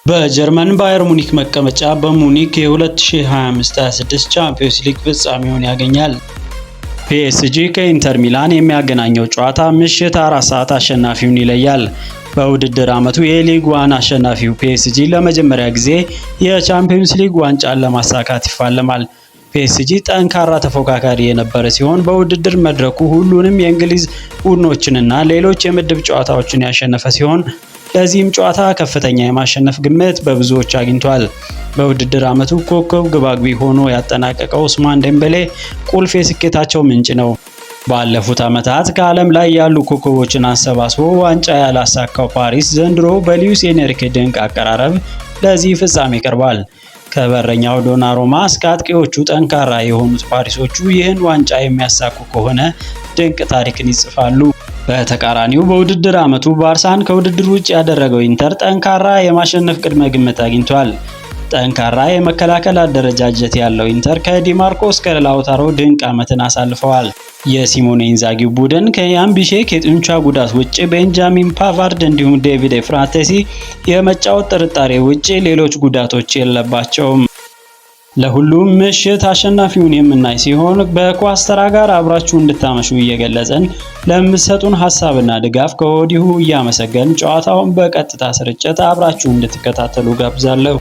በጀርመን ባየር ሙኒክ መቀመጫ በሙኒክ የ2025/26 ቻምፒዮንስ ሊግ ፍጻሜውን ያገኛል። ፒኤስጂ ከኢንተር ሚላን የሚያገናኘው ጨዋታ ምሽት 4 ሰዓት አሸናፊውን ይለያል። በውድድር ዓመቱ የሊግ ዋን አሸናፊው ፒኤስጂ ለመጀመሪያ ጊዜ የቻምፒዮንስ ሊግ ዋንጫን ለማሳካት ይፋለማል። ፒኤስጂ ጠንካራ ተፎካካሪ የነበረ ሲሆን፣ በውድድር መድረኩ ሁሉንም የእንግሊዝ ቡድኖችንና ሌሎች የምድብ ጨዋታዎችን ያሸነፈ ሲሆን፣ ለዚህም ጨዋታ ከፍተኛ የማሸነፍ ግምት በብዙዎች አግኝቷል። በውድድር ዓመቱ ኮከብ ግብ አግቢ ሆኖ ያጠናቀቀው ኡስማን ዴምቤሌ ቁልፍ የስኬታቸው ምንጭ ነው። ባለፉት ዓመታት ከዓለም ላይ ያሉ ኮከቦችን አሰባስቦ ዋንጫ ያላሳካው ፓሪስ ዘንድሮ በሉዊስ ኤንሪኬ ድንቅ አቀራረብ ለዚህ ፍጻሜ ቀርቧል። ከበረኛው ዶናሩማ እስከ አጥቂዎቹ ጠንካራ የሆኑት ፓሪሶቹ ይህን ዋንጫ የሚያሳኩ ከሆነ ድንቅ ታሪክን ይጽፋሉ። በተቃራኒው በውድድር ዓመቱ ባርሳን ከውድድር ውጭ ያደረገው ኢንተር ጠንካራ የማሸነፍ ቅድመ ግምት አግኝቷል። ጠንካራ የመከላከል አደረጃጀት ያለው ኢንተር ከዲማርኮ እስከ ላውታሮ ድንቅ ዓመትን አሳልፈዋል። የሲሞኔ ኢንዛጊው ቡድን ከያን ቢሼክ የጡንቻ ጉዳት ውጭ፣ ቤንጃሚን ፓቫርድ እንዲሁም ዴቪድ ፍራቴሲ የመጫወት ጥርጣሬ ውጭ ሌሎች ጉዳቶች የለባቸውም። ለሁሉም ምሽት አሸናፊውን የምናይ ሲሆን፣ በኳስ ተራ ጋር አብራችሁ እንድታመሹ እየገለጽን፣ ለምትሰጡን ሀሳብና ድጋፍ ከወዲሁ እያመሰገን ጨዋታውን በቀጥታ ስርጭት አብራችሁ እንድትከታተሉ ጋብዛለሁ።